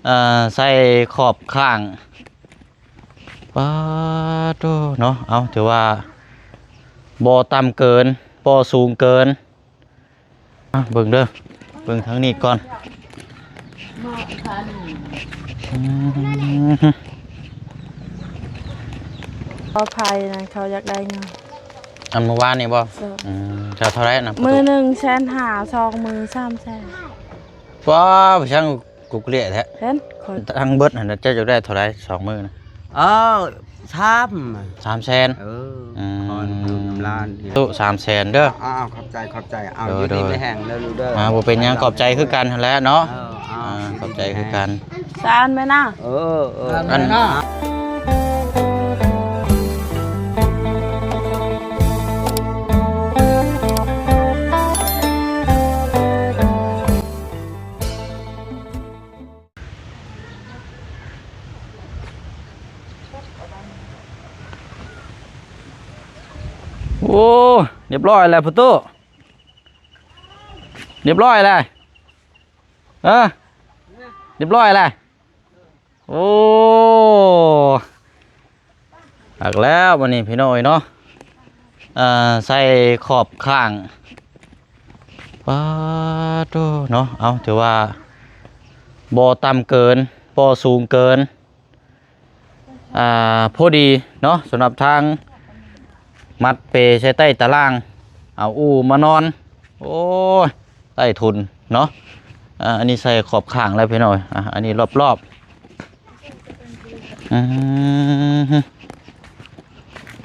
ເອີ ໃສ່ຂອບຂ້າງ. ປາໂທ້ເນາະ ເອົາ ຖືວ່າບໍ່ຕ່ຳເກີນ ບໍ່ສູງເກີນ. ອ່ະ ເບິ່ງເດີ ເບິ່ງທາງນີ້ກ່ອນ. ອືມ ຂໍອະໄພນະ ເຂົາຢາກໄດ້ເງິນ. ອັນມື້ວານນີ້ບໍ່? ເອີ ອືມ ເຈົ້າເທົ່າໃດນະ? ມື້ໜຶ່ງແສນຫ້າ ສອງມື້ສາມແສນ. ວ້າວ ຊ່າງກຸກເລະແທ້. ເຫັນ ຂ້ອຍ ທັງເບິດຫັ້ນນະ ເຈົ້າຢາກໄດ້ເທົ່າໃດ ສອງມື້ນະ? ເອີ ສາມ ສາມແສນ. ເອີ ອືມ ຂໍນຳລູກນຳຫຼານນີ້ ຕຸ ສາມແສນເດີ. ອ້າວ ຂອບໃຈ ຂອບໃຈ. ເອົາ ໂດຍ ຢູ່ດີ ໂດຍ ມີແຮງເດີລູກເດີ. ອ່າ ບໍ່ເປັນຫຍັງ ຂອບໃຈຄືກັນຫັ້ນແຫຼະເນາະ. ເອີ ເອົາ ອ່າ ຂອບໃຈຄືກັນ. ສານແມ່ນະ. ເອີ ເອີ ອັນ ອັນ ໂອ້ ຮຽບຮ້ອຍແລ້ວພໍ່ຕູ້ ຮຽບຮ້ອຍແລ້ວ. ເອີ ຮຽບຮ້ອຍແລ້ວ. ໂອ້ ຄັກແລ້ວບັດນີ້ພີ່ນ້ອງເອີຍເນາະ. ເອີ ໃສ່ຂອບຂ້າງ. ປາໂທ້ເນາະ ເອົາ ຖືວ່າບໍ່ຕ່ຳເກີນ ບໍ່ສູງເກີນ ອ່າ ພໍດີເນາະ ສຳລັບທາງມັດເປໃສ່ໃຕ້ຕາລ່າງ ເອົາອູ່ມານອນ. ໂອ້ຍ ໃຕ້ທຸນເນາະ. ອ່າ ອັນນີ້ໃສ່ຂອບຂ້າງແລ້ວພີ່ນ້ອງ. ອ່າ ອັນນີ້ລອບໆ. ອືມ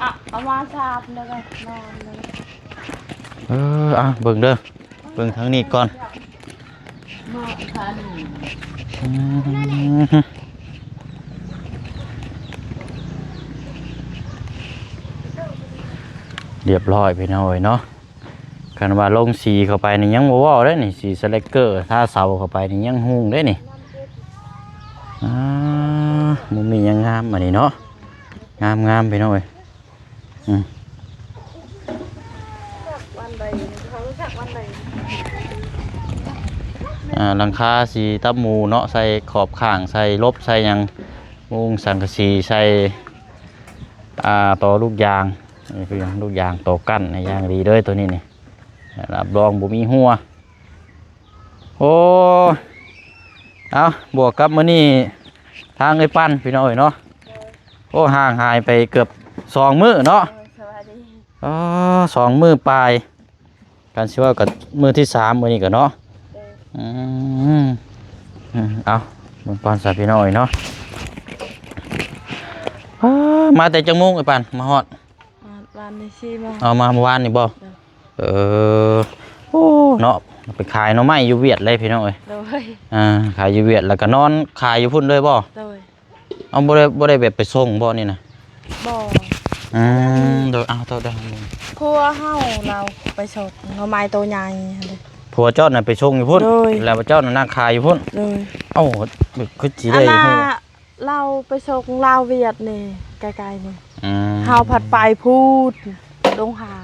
ອ່ະ ເອົາມາສາບເດີ ນອນເດີ. ເອີ ອ່ະ ເບິ່ງເດີ ເບິ່ງທາງນີ້ກ່ອນ. ອືມ ຮຽບຮ້ອຍພີ່ນ້ອງເອີຍເນາະ. ຄັນວ່າລົງສີເຂົ້າໄປນີ້ຍັງບໍ່ເວົ້າເດ້ນີ້ ສີສະແລັກເກີ ທາເສົາເຂົ້າໄປນີ້ຍັງຮຸ່ງເດ້ນີ້. ອ່າ ມຸມນີ້ຍັງງາມອັນນີ້ເນາະ ງາມໆ ພີ່ນ້ອງເອີຍ. ອືມ ອ່າ ຫຼັງຄາສີຕັບໝູເນາະ ໃສ່ຂອບຂ້າງ ໃສ່ລົບ ໃສ່ຫຍັງ ມຸງສັງກະສີ ໃສ່ ອ່າ ຕໍລູກຢາງ. ນີ້ຄືຫຍັງ ລູກຢາງຕໍ່ກັ້ນໃຫ້ຢ່າງດີເດີ ໂຕນີ້ນີ້ ຮັບຮອງບໍ່ມີຮົ່ວ. ໂອ້ ເອົາ ບວກກັບມື້ນີ້ທາງເອື້ອຍປັນພີ່ນ້ອງເອີຍເນາະ. ໂອ້ ຫ່າງຫາຍໄປເກືອບສອງມື້ເນາະ. ໂດຍ ສະບາຍດີ. ອໍ ສອງມື້ປາຍ ການຊິເວົ້າກັບມື້ທີສາມມື້ນີ້ກໍເນາະ. ໂດຍ ອືມ ອືມ ເອົາ ເບິ່ງກ່ອນຊະພີ່ນ້ອງເອີຍເນາະ. ອ້າ ມາແຕ່ຈັກໂມງເອື້ອຍປັນ ມາຮອດ? ມາວານນີ້ສີ່ໂມງ. ເອົາ ມາເມື່ອວານນີ້ບໍ່? ໂດຍ ເອີ ໂອ້ ເນາະ ໄປຂາຍໜໍ່ໄມ້ຢູ່ຫວຽດເລີຍພີ່ນ້ອງເອີຍ. ໂດຍ ອ່າ ຂາຍຢູ່ຫວຽດ ແລ້ວກໍນອນຂາຍຢູ່ພຸ້ນເລີຍບໍ່? ໂດຍ ເອົາ ບໍ່ໄດ້ ບໍ່ໄດ້ແບບໄປສົ່ງບໍ່ນີ້ນະ? ບໍ່. ອືມ ໂດຍ ເອົາ ໂທດເດີ ຜົວເຮົາລາວໄປສົ່ງໜໍ່ໄມ້ໂຕໃຫຍ່ຫັ້ນເດ້. ຜົວເຈົ້ານັ້ນໄປສົ່ງຢູ່ພຸ້ນ? ໂດຍ ແລ້ວເຈົ້ານັ້ນນັ່ງຂາຍຢູ່ພຸ້ນ? ໂດຍ ເອົ້າ ຄືຊິໄດ້ຮູ້ ອັນນ່າ ລາວໄປສົ່ງລາວຫວຽດນີ້ ໃກ້ໆນີ້. ອືມ ເຮົາພັດໄປພຸ້ນ ດົງຫາ.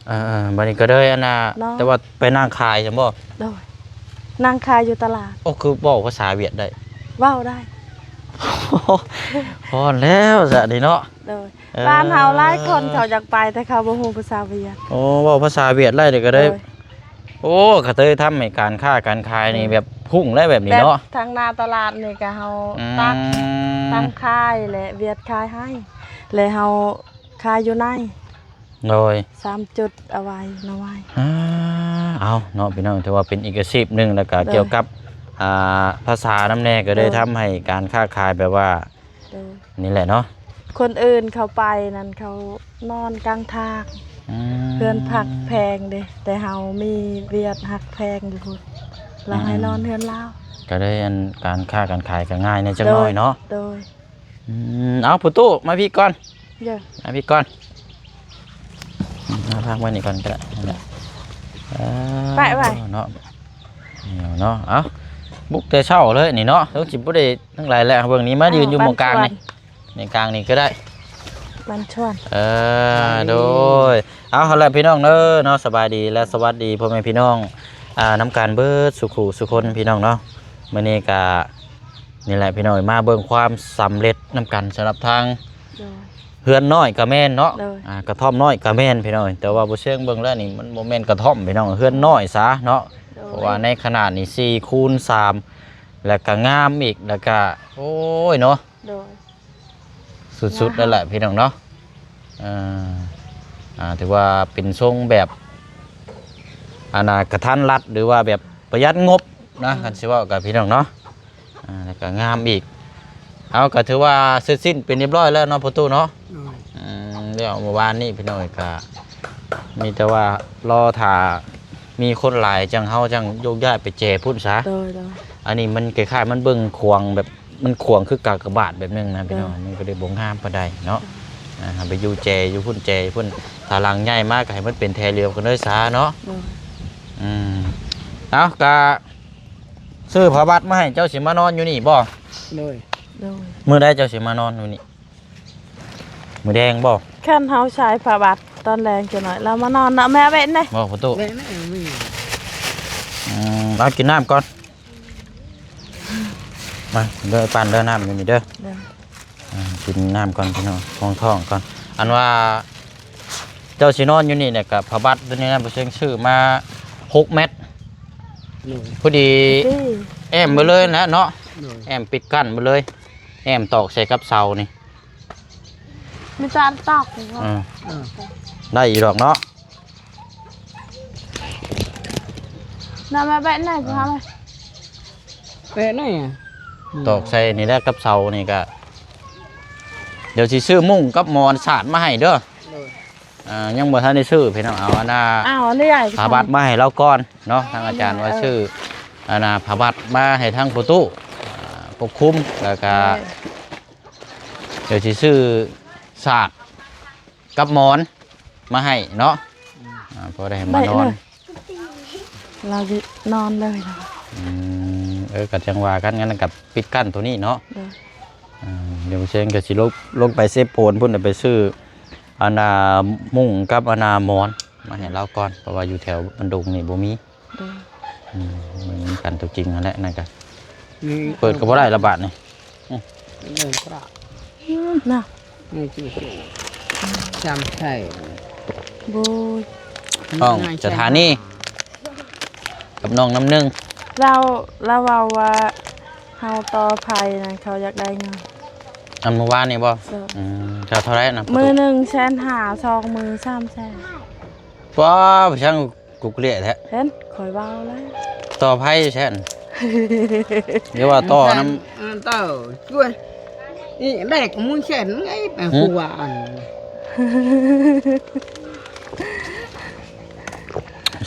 ເອີໆ ບັດນີ້ກໍເລີຍອັນນ່າ ເນາະ ແຕ່ວ່າໄປນັ່ງຂາຍຊັ້ນບໍ່? ໂດຍ ນັ່ງຂາຍຢູ່ຕະຫຼາດ. ໂອ້ ຄືເວົ້າພາສາຫວຽດໄດ້? ເວົ້າໄດ້. ຮອດແລ້ວຊະນີ້ເນາະ. ໂດຍ ເອີ ຫຼານເຮົາຫຼາຍຄົນເຂົາຢາກໄປ ແຕ່ເຂົາບໍ່ຮູ້ພາສາຫວຽດ. ໂອ້ ເວົ້າພາສາຫວຽດໄດ້ເດ ກໍໄດ້. ໂດຍ ໂອ້ ກະເລີຍທຳໃຫ້ການຄ້າການຂາຍນີ້ ໂດຍ ແບບຮຸ່ງແລ້ວແບບນີ້ເນາະ. ແບບທາງໜ້າຕະຫຼາດນີ້ກະເຮົາ ອືມ ຕັກ ຕັ້ງຂາຍ ແລະ ຫວຽດຂາຍໃຫ້ ແລະ ເຮົາຂາຍຢູ່ໃນ. ໂດຍ ສາມຈຸດເອົາໄວ້ນະໄວ້. ອ່າ ເອົາເນາະພີ່ນ້ອງ ຖືວ່າເປັນອີກອາຊີບໜຶ່ງ ແລ້ວກະ ໂດຍ ກ່ຽວກັບ ອ່າ ພາສານຳແດ່ ກໍໄດ້ ໂດຍ ທຳໃຫ້ການຄ້າຂາຍແບບວ່າ ໂດຍ ນີ້ແຫຼະເນາະ. ຄົນອື່ນເຂົາໄປນັ້ນ ເຂົານອນກາງທາງ. ອືມ ເຮືອນພັກແພງເດ້ ແຕ່ເຮົາມີຫວຽດຮັກແພງຢູ່ພຸ້ນ ລາວໃຫ້ ອືມ ນອນເຮືອນລາວ. ກໍໄດ້ອັນ ການຄ້າການຂາຍກໍງ່າຍແດ່ຈັກໜ້ອຍເນາະ. ໂດຍ ໂດຍ ອືມ ເອົາ ພໍ່ຕູ້ ມາພີ້ກ່ອນ. ເດີ ມາພີ້ກ່ອນ. ເອົາ ວາງໄວ້ນີ້ກ່ອນກໍໄດ້ ນັ້ນແຫຼະ. ເອີ ໄປໄວ້ເນາະ ນີ້ເນາະ. ເອົາ ບຸກແຕ່ເຊົ້າເລີຍນີ້ເນາະ. ເຮົາຊິບໍ່ໄດ້ທັງຫຼາຍແຫຼະ ເບິ່ງນີ້ ມາຢືນຢູ່ໝ່ອງກາງນີ້ ນີ້ກາງນີ້ກໍໄດ້ ມັນຊວນ. ເອີ ໂດຍ ເອົາ ເອົາລະພີ່ນ້ອງເດີເນາະ ສະບາຍດີ ແລະ ສະຫວັດດີພໍ່ແມ່ພີ່ນ້ອງ ອ່າ ນຳກັນເບິດສູ່ຄູ່ສູ່ຄົນພີ່ນ້ອງເນາະ. ມື້ນີ້ກະ ນີ້ແຫຼະພີ່ນ້ອງ ມາເບິ່ງຄວາມສຳເລັດນຳກັນ ສຳລັບທາງ ໂດຍ ເຮືອນນ້ອຍກໍແມ່ນເນາະ ໂດຍ ອ່າ ກະທ່ອມນ້ອຍກໍແມ່ນພີ່ນ້ອງ ແຕ່ວ່າບໍ່ເຊີງເບິ່ງແລ້ວນີ້ ມັນບໍ່ແມ່ນກະທ່ອມພີ່ນ້ອງ ເຮືອນນ້ອຍຊະເນາະ ໂດຍ ເພາະວ່າໃນຂະໜາດນີ້ສີ່ຄູນສາມ ແລ້ວກະງາມອີກ ແລ້ວກະ ໂອ້ຍເນາະ ໂດຍ ສຸດໆ ແລ້ວແຫຼະພີ່ນ້ອງເນາະ ເອີ ອ່າ ຖືວ່າເປັນຊົງແບບ ອັນນ່າ ກະທັນລັດ ຫຼືວ່າແບບປະຢັດງົບນະ ໂດຍ ຄັນຊິເວົ້າກັບພີ່ນ້ອງເນາະ ອ່າ ແລ້ວກະງາມອີກ ເອົາ ກະຖືວ່າເສັດສິ້ນເປັນຮຽບຮ້ອຍແລ້ວເນາະ ພໍ່ຕູ້ເນາະ ໂດຍ ອືມ ແລ້ວມື້ວານນີ້ພີ່ນ້ອງເອີຍ ກະມີແຕ່ວ່າລໍຖ້າມີຄົນຫຼາຍ ຈັ່ງເຮົາຈັ່ງໂຍກຍ້າຍໄປແຈພຸ້ນຊະ ໂດຍ ໂດຍ ອັນນີ້ມັນຄ້າຍໆ ມັນເບິ່ງຂວາງແບບ ມັນຂວາງຄືກາກະບາດແບບໜຶ່ງນະພີ່ນ້ອງ ໂດຍ ມັນກໍເລີຍບໍ່ງາມປານໃດເນາະ ໂດຍ ອ່າ ເຮົາໄປຢູ່ແຈຢູ່ພຸ້ນແຈຢູ່ພຸ້ນ ຖ້າຫຼັງໃຫຍ່ມາກໍໃຫ້ມັນເປັນແຖວລຽວກັນເລີຍຊະເນາະ ໂດຍ ອືມ ເອົາ ກະຊື້ຜ້າບັດມາໃຫ້ ເຈົ້າຊິມານອນຢູ່ນີ້ບໍ່? ໂດຍ ໂດຍ ມື້ໃດເຈົ້າຊິມານອນຢູ່ນີ້? ມື້ແດງບໍ່? ຄັນເຮົາໃຊ້ຜ້າບັດຕອນແລງຈັກໜ້ອຍ ລາວມານອນນະ ແມ່ເວັນເດ້ ບໍ່ ພໍ່ຕູ້ ແມ່ນ ອືມ ເອົາ ກິນນ້ຳກ່ອນ ມາເດີ ປັ້ນເດີ ນ້ຳຢູ່ນີ້ເດີ ເດີ ອ່າ ກິນນ້ຳກ່ອນພີ່ນ້ອງ ຮອງທ້ອງກ່ອນ ອັນວ່າເຈົ້າຊິນອນຢູ່ນີ້ແຫຼະ ກະຜ້າບັດຕົວນີ້ນະ ບໍ່ເຊີງຊື້ມາຫົກແມັດ ໂດຍ ພໍດີ ໂອເຄ ແອ້ມໄປເລີຍນະເນາະ ໂດຍ ແອ້ມປິດກັ້ນໄປເລີຍ ແອ້ມຕອກໃສ່ກັບເສົານີ້ ມີຈານຕອກນີ້ບໍ່? ເອີ ເອີ ໄດ້ຢູ່ດອກເນາະ ນຳມາແບະໄດ້ ອ່າ ພາໄປ ແບະໄດ້ ຕອກໃສ່ນີ້ແຫຼະ ກັບເສົານີ້ກະ ດຽວຊິຊື້ມຸ້ງກັບໝອນສາດມາໃຫ້ເດີ ໂດຍ ອ່າ ຍັງບໍ່ທັນໄດ້ຊື້ພີ່ນ້ອງ ເອົາອັນນ່າ ອ້າວ ອັນນີ້ໃຫຍ່ ຜ້າບັດມາໃຫ້ລາວກ່ອນເນາະ ທາງອາຈານວ່າ ເອີ ຊື້ອັນນ່າ ຜ້າບັດມາໃຫ້ທາງພໍ່ຕູ້ ອ່າ ປົກຄຸມ ແລ້ວກະ ເອີ ດຽວຊິຊື້ສາດກັບໝອນມາໃຫ້ເນາະ ອືມ ອ່າ ພໍໄດ້ໃຫ້ມານອນ ໄດ້ເລີຍ ລາວຊິນອນເລີຍລະ ອືມ ເອີ ກໍຈັ່ງວ່າກັນ ກັນກັບປິດກັ້ນໂຕນີ້ເນາະ ໂດຍ ອ່າ ດຽວເຊງກໍຊິລົງ ລົງໄປເຊໂປນພຸ້ນ ໄປຊື້ອັນນ່າ ມຸ້ງກັບອັນນ່າ ໝອນມາໃຫ້ລາວກ່ອນ ເພາະວ່າຢູ່ແຖວບັນດຸງນີ້ບໍ່ມີ ໂດຍ ອືມ ເບິ່ງນຳກັນຕົວຈິງຫັ້ນແຫຼະ ນັ້ນກະ ນີ້ ເປີດກໍບໍ່ໄດ້ລະບາດນີ້ ອືມ ເບິ່ງກະ ອືມ ນະ ນີ້ຊິຈຳໃສ່ ໂອ້ຍ ນ້ອງສະຖານີ ກັບນ້ອງນ້ຳໜຶ່ງ ລາວ ລາວເວົ້າວ່າ ເຮົາຕໍ່ໄພນັ້ນ ເຂົາຢາກໄດ້ເງິນ ອັນມື້ວານນີ້ບໍ່? ໂດຍ ອືມ ເຈົ້າເທົ່າໃດນະ? ມື້ໜຶ່ງແສນຫ້າ ສອງມື້ສາມແສນ ວ້າ ຊ່າງ ກຸກເລະແທ້ ເຫັນຂ້ອຍເວົ້າແລ້ວ ຕໍ່ໄພຢູ່ແທ້ ຫຼືວ່າຕໍ່ນຳ ເອີ ຕໍ່ຊ່ວຍ ນີ້ແລກໝູນແສນໄງ ຫືມ ຜູ້ວ່າອັນ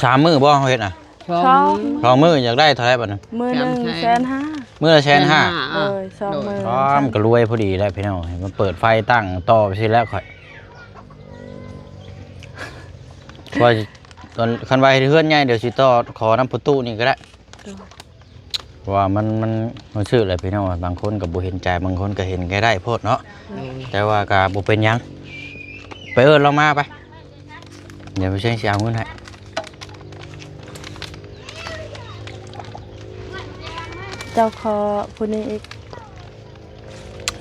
ສາມມື້ບໍ່ເຮົາເຮັດນະ? ສອງ ສອງມື້ ສອງມື້ຢາກໄດ້ເທົ່າໃດບັດນີ້? ມື້ໜຶ່ງແສນຫ້າ ມື້ລະແສນຫ້າ ແສນຫ້າ ໂດຍ ສອງມື້ ອ້າ ມັນກໍລວຍພໍດີແລ້ວພີ່ນ້ອງ ໃຫ້ມັນເປີດໄຟຕັ້ງຕໍ່ໄປຊີ້ແລ້ວຂ້ອຍ ວ່າ ຕອນ ຄັນວ່າເຮັດເຮືອນໃຫຍ່ ດຽວຊິຕໍ່ຂໍນຳປະຕູນີ້ກໍໄດ້ ໂດຍ ເພາະວ່າມັນ ມັນ ມັນຊື່ແຫຼະພີ່ນ້ອງ ບາງຄົນກໍບໍ່ເຫັນໃຈ ບາງຄົນກໍເຫັນແກ່ໄດ້ໂພດເນາະ ໂດຍ ແຕ່ວ່າກໍບໍ່ເປັນຫຍັງ ໄປເອີ້ນລາວມາໄປ ດຽວໄປເຊັງຊິເອົາເງິນໃຫ້ ເຈົ້າຂໍຜູ້ນີ້ອີກ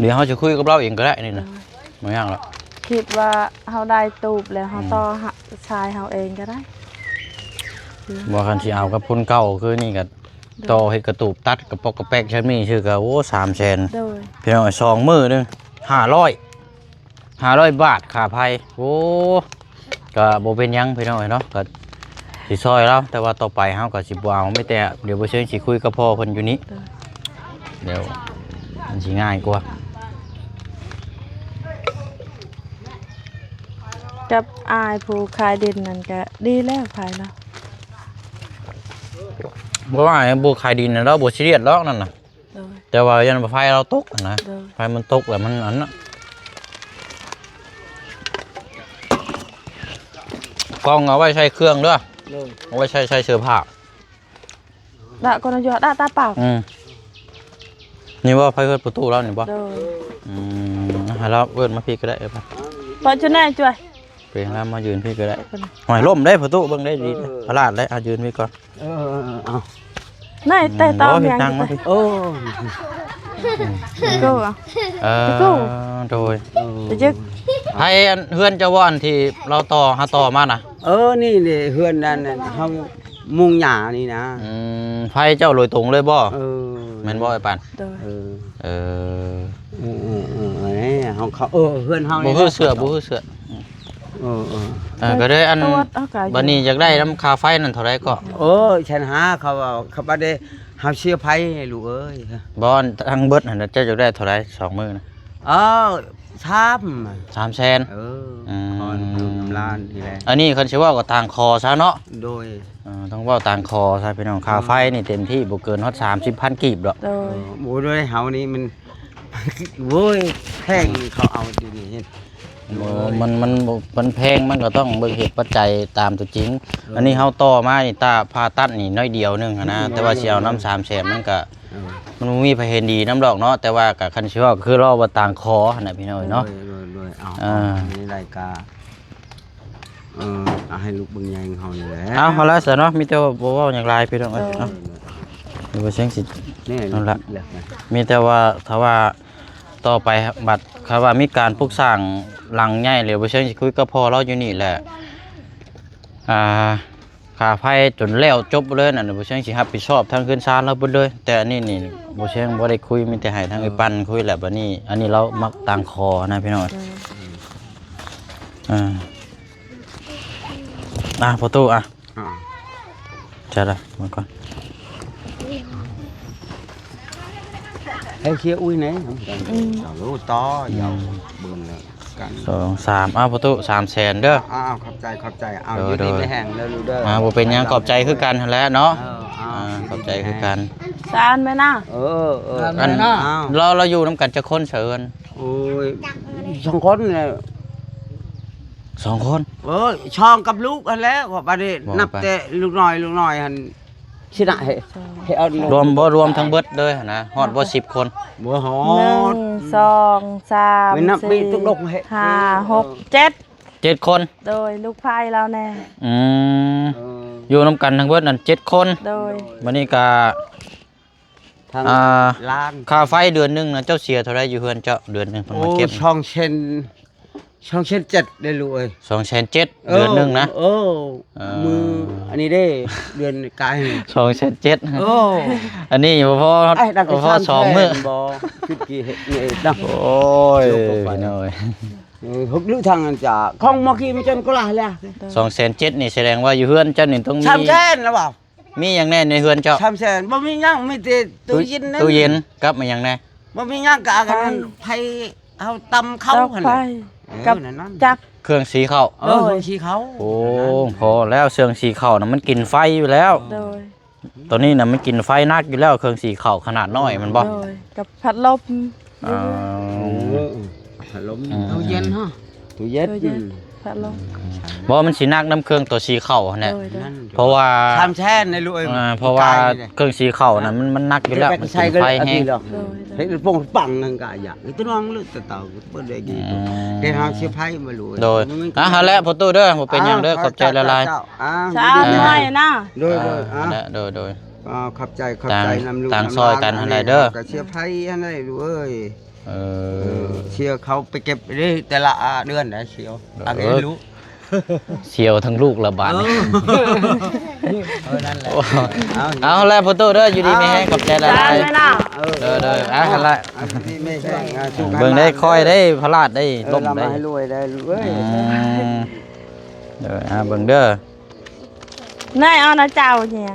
ດຽວເຮົາຈະຄຸຍກັບລາວເອງກໍໄດ້ນີ້ນະ ໂດຍ ບໍ່ຍາກດອກ ຄິດວ່າເຮົາໄດ້ຕູບແລ້ວ ເຮົາ ອືມ ຕໍ່ຫາຊາຍເຮົາເອງກໍໄດ້ ບໍ່ ຄັນຊິເອົາກັບຄົນເກົ່າຄືນີ້ກໍ ໂດຍ ຕໍ່ເຮັດກະຕູບ ຕັດກະປອກກະແປກຊຳນີ້ຊື່ກໍ ໂອ້ ສາມແສນ ໂດຍ ພີ່ນ້ອງ ສອງມື້ໜຶ່ງ ຫ້າຮ້ອຍ ຫ້າຮ້ອຍບາດຄ່າໄຟ ໂອ້ ກໍບໍ່ເປັນຫຍັງພີ່ນ້ອງເນາະ ກໍຊິຊ່ອຍລາວ ແຕ່ວ່າຕໍ່ໄປເຮົາກໍຊິບໍ່ເອົາ ມີແຕ່ດຽວບໍ່ເຊີງຊິຄຸຍກັບພໍ່ເພິ່ນຢູ່ນີ້ ໂດຍ ດຽວມັນຊິງ່າຍກວ່າ ກັບອ້າຍຜູ້ຂາຍດິນນັ້ນກະດີແລ້ວ ຂາຍເນາະ ບໍ່ວ່າຜູ້ຂາຍດິນນັ້ນລາວບໍ່ຊີຣຽສດອກນັ້ນນະ ໂດຍ ແຕ່ວ່າຢ້ານວ່າໄຟລາວຕົກນະ ໂດຍ ໄຟມັນຕົກແລ້ວມັນອັນນະ ກ້ອງເອົາໄວ້ໃສ່ເຄື່ອງເດີ ໂດຍ ເອົາໄວ້ໃສ່ ໃສ່ເສື້ອຜ້າ ລະກໍນະຢອດຕາເປົ່າ ອືມ ນີ້ບໍ່ ໄຟເຮືອນປະຕູລາວນີ້ບໍ່ ໂດຍ ອືມ ໃຫ້ລາວເອີ້ນມາພີ້ກໍໄດ້ ເອີ ໄປ ປະຈຸແນ່ຈວຍ ໄປ ໃຫ້ລາວມາຢືນພີ້ກໍໄດ້ ໄປ ໂອ້ຍ ລົ້ມເດ້ປະຕູ ເບິ່ງໄດ້ດີ ເອີ ພະລາດເດ້ ເອົາຢືນພີ້ກ່ອນ ເອີ ເອົາ ນາຍແຕ່ຕອນຍັງ ໂອ້ຍ ນັ່ງມາພີ້ ໂອ້ ໂກ້ ເອີ ໂກ້ ໂດຍ ເອີ ໄປຈຶ່ກ ໃຜອັນເຮືອນເຈົ້າບໍ່ ອັນທີ່ລາວຕໍ່ ຫາຕໍ່ມານະ? ເອີ ນີ້ເດ້ ເຮືອນນັ້ນ ເຮົາມຸງຫຍ້ານີ້ນະ ອືມ ໃຜເຈົ້າໂດຍຕົງເລີຍບໍ່? ເອີ ແມ່ນບໍ່ອ້າຍປານ? ໂດຍ ເອີ ເອີ ເອີ ເອີ ເອີ ເອີ ເຮົາເຂົ້າ ເອີ ເຮືອນເຮົາ ບໍ່ ນີ້ ຮູ້ເຊື່ອ ບໍ່ຮູ້ເຊື່ອ ເອີ ເອີ ເອີ ກໍເລີຍອັນ ຕະວັດເອົາກະຢູ່ ບັດນີ້ຢາກໄດ້ນຳຄ່າໄຟນັ້ນເທົ່າໃດເກາະ? ໂອ້ຍ ແສນຫ້າ ເຂົາເວົ້າ ເຂົາບໍ່ໄດ້ ເຮົາເສຍໄຟລູກເອີຍ ບໍ່ ທັງເບິດຫັ້ນນະ ເຈົ້າຢາກໄດ້ເທົ່າໃດສອງມື້ນະ? ເອີ ສາມ ສາມແສນ ເອີ ອືມ ຂໍນຳລູກນຳຫຼານນີ້ແຫຼະ ອັນນີ້ຄັນຊິເວົ້າກໍຕ່າງຂໍຊະເນາະ ໂດຍ ເອີ ຕ້ອງເວົ້າຕ່າງຂໍຊະພີ່ນ້ອງ ຄ່າໄຟນີ້ເຕັມທີ່ບໍ່ເກີນຮອດສາມສິບພັນກີບດອກ ໂດຍ ເອີ ໂອ້ຍ ໂດຍ ເຮົານີ້ມັນ ໂອ້ຍ ແພງ ເຂົາເອົາຢູ່ນີ້ເຫັນ ບໍ່ ມັນ ມັນບໍ່ ມັນແພງ ມັນກໍຕ້ອງເບິ່ງເຫດປັດໄຈຕາມຕົວຈິງ ເອີ ອັນນີ້ເຮົາຕໍ່ມານີ້ ຕາຜ່າຕັດນີ້ໜ້ອຍດຽວໜຶ່ງຫັ້ນນະ ອືມ ແຕ່ວ່າຊິເອົານຳສາມແສນ ມັນກໍ ເອີ ມັນບໍ່ມີໃຜເຫັນດີນຳດອກເນາະ ແຕ່ວ່າກໍຄັນຊິເວົ້າກໍຄືເວົ້າວ່າຕ່າງຂໍຫັ້ນນະພີ່ນ້ອງເອີຍເນາະ ໂດຍ ໂດຍ ໂດຍ ເອົາ ເອີ ນີ້ໄດ້ກະ ເອີ ເອົາໃຫ້ລູກເບິ່ງໃຫຍ່ເຮົານີ້ແຫຼະ ເອົາ ເອົາລະຊະເນາະ ມີແຕ່ວ່າບໍ່ເວົ້າຫຍັງຫຼາຍພີ່ນ້ອງເອີຍ ເອີ ເນາະ ຫຼືວ່າຈັ່ງຊິ ນີ້ ນັ້ນລະ ມີແຕ່ວ່າ ຖ້າວ່າຕໍ່ໄປບັດ ຖ້າວ່າມີການປຸກສ້າງຫຼັງໃຫຍ່ແລ້ວ ບໍ່ເຊີງຊິຄຸຍກັບພໍ່ລາວຢູ່ນີ້ແຫຼະ ອ່າ ຄ່າໄຟຈົນແລ້ວຈົບເລີຍນັ້ນ ບໍ່ເຊີງຊິຮັບຜິດຊອບທາງເຮືອນຊານລາວເບິດເລີຍ ແຕ່ອັນນີ້ນີ້ບໍ່ເຊີງບໍ່ໄດ້ຄຸຍ ມີແຕ່ໃຫ້ທາງ ເອີ ອ້າຍປັນຄຸຍແຫຼະ ບັດນີ້ ອັນນີ້ລາວມັກຕ່າງຂໍນະພີ່ນ້ອງ ເອີ ອ່າ ອ່າ ພໍ່ຕູ້ ອ່າ ອ່າ ໃຊ່ລະ ມາກ່ອນ ໃຫ້ເຊຍອຸ້ຍແດ່ ອືມ ເອົາໂລດຕໍ່ ອືມ ເອົາເບິ່ງແລ້ວກັນ ສອງ ສາມ ເອົາ ພໍ່ຕູ້ ສາມແສນເດີ ເອົາ ຂອບໃຈ ຂອບໃຈ ເອົາ ໂດຍ ຢູ່ດີ ໂດຍ ມີແຮງເດີລູກເດີ ອ່າ ບໍ່ເປັນຫຍັງ ຂອບໃຈຄືກັນຫັ້ນແຫຼະເນາະ ເອີ ເອົາ ອ່າ ຂອບໃຈຄືກັນ ສານແມ່ນະ ເອີ ເອີ ອັນ ເອົາ ລາວ ລາວຢູ່ນຳກັນຈັກຄົນສະເອີນ? ໂອ້ຍ ສອງຄົນແຫຼະ ສອງຄົນ ເອີ ຊ່ອງກັບລູກຫັ້ນແຫຼະ ວ່າບາດນີ້ ບໍ່ ນັບແຕ່ລູກນ້ອຍ ລູກນ້ອຍຫັ້ນ ຊິນະ ໃຫ້ ໃຫ້ເອົາ ລວມບໍ່ ລວມທັງເບິດເລີຍຫັ້ນນະ ຮອດບໍ່ສິບຄົນ? ບໍ່ຮອດ ໜຶ່ງ ສອງ ສາມ ສີ່ ຫ້າ ຫົກ ເຈັດ ເຈັດຄົນ ໂດຍ ລູກຊາຍລາວແດ່ ອືມ ເອີ ຢູ່ນຳກັນທັງເບິດນັ້ນເຈັດຄົນ ໂດຍ ບັດນີ້ກະ ທາງ ອ່າ ລ້ານ ຄ່າໄຟເດືອນໜຶ່ງນະ ເຈົ້າເສຍເທົ່າໃດຢູ່ເຮືອນເຈົ້າ ເດືອນໜຶ່ງເພິ່ນມາເກັບ? ໂອ້ ສອງແສນ ສອງແສນເຈັດເດ້ລູກເອີຍ ສອງແສນເຈັດ ເອີ ເດືອນໜຶ່ງນະ ເອີ ເອີ ມື້ ເອີ ອັນນີ້ເດ້ ເດືອນກາຍ ສອງແສນເຈັດ ໂອ້ ອັນນີ້ບໍ່ພໍ ບໍ່ພໍສອງມື້ ບໍ່ ຄິດກີເຮັດນີ້ເນາະ ໂອ້ຍ ໂອ້ຍ ເອີ ຫົກຫຼືທາງອັນຈາ ຂອງໝໍກີ້ມັນຈົນກວ່າແລ້ວ ສອງແສນເຈັດນີ້ ສະແດງວ່າຢູ່ເຮືອນເຈົ້ານີ້ຕ້ອງມີ ສາມແສນລະບໍ່? ມີຫຍັງແດ່ໃນເຮືອນເຈົ້າ? ສາມແສນ ບໍ່ມີຫຍັງ ມີແຕ່ຕູ້ເຢັນ ຕູ້ເຢັນກັບອີຫຍັງແດ່? ບໍ່ມີຫຍັງ ກະອັນນັ້ນ ໄຟ ເຮົາຕຳເຂົ້າຫັ້ນແຫຼະ ເອີ ກັບຈັກ ເຄື່ອງສີເຂົ້າ ເອີ ເຄື່ອງສີເຂົ້າ ໂອ້ ພໍແລ້ວ ເຄື່ອງສີເຂົ້ານະ ມັນກິນໄຟຢູ່ແລ້ວ ໂດຍ ໂຕນີ້ນະ ມັນກິນໄຟໜັກຢູ່ແລ້ວ ເຄື່ອງສີເຂົ້າຂະໜາດນ້ອຍແມ່ນບໍ່? ໂດຍ ກັບພັດລົມ ອ່າ ເອີ ພັດລົມ ອືມ ຕູ້ເຢັນເນາະ ຕູ້ເຢັນ ຕູ້ເຢັນ ອືມ ພັດລົມ ບໍ່ ມັນຊິໜັກນຳເຄື່ອງໂຕສີເຂົ້າຫັ້ນແຫຼະ ໂດຍ ໂດຍ ນັ້ນ ເພາະວ່າ ສາມແສນໃນລູກເອີຍ ອ່າ ເພາະວ່າເຄື່ອງສີເຂົ້ານະ ມັນ ມັນໜັກຢູ່ແລ້ວ ມັນກິນໄຟແຮງ ໂດຍ ເຮັດປົງປັງນັ້ນກະຢາກ ຕົວນ້ອງເລີກແຕ່ເຕົາ ເປີດໄດ້ດີ ອືມ ແຕ່ເຮົາເສຍໄຟມາລູກເອີຍ ໂດຍ ອ່າ ຫັ້ນແຫຼະພໍ່ຕູ້ເດີ ບໍ່ເປັນຫຍັງເດີ ຂອບໃຈຫຼາຍໆ ເຈົ້າ ອ່າ ສາທຸ ໃຫ້ນະ ໂດຍ ໂດຍ ອ່າ ຫັ້ນແຫຼະ ໂດຍ ໂດຍ ອ່າ ຂອບໃຈ ຂອບໃຈນຳລູກ ຕ່າງຊ່ອຍກັນຫັ້ນແຫຼະເດີ ກະເສຍໄຟຫັ້ນແຫຼະລູກເອີຍ ເອີ ເອີ ເສຍເຂົາໄປເກັບເດ້ ແຕ່ລະ ອ່າ ເດືອນໄດ້ເສຍ ເອີ ອັນນີ້ລູກ ສຽວທັງລູກລະບາດນີ້ ເອີ ເອີ ນັ້ນແຫຼະ ເອົາ ເອົາແຫຼະພໍ່ຕູ້ເດີ ຢູ່ດີມີແຮງ ຂອບໃຈຫຼາຍໆ ເອີ ເດີ ເດີ ອ່າ ຫັ້ນແຫຼະ ຢູ່ດີມີແຮງ ອ່າ ເບິ່ງໄດ້ ຄ່ອຍໄດ້ ພະລາດໄດ້ ເອີ ລົ້ມໄດ້ ໃຫ້ລວຍໄດ້ເວີຍ ອືມ ເດີ ອ່າ ເບິ່ງເດີ ນາຍເອົານະເຈົ້າເນຍ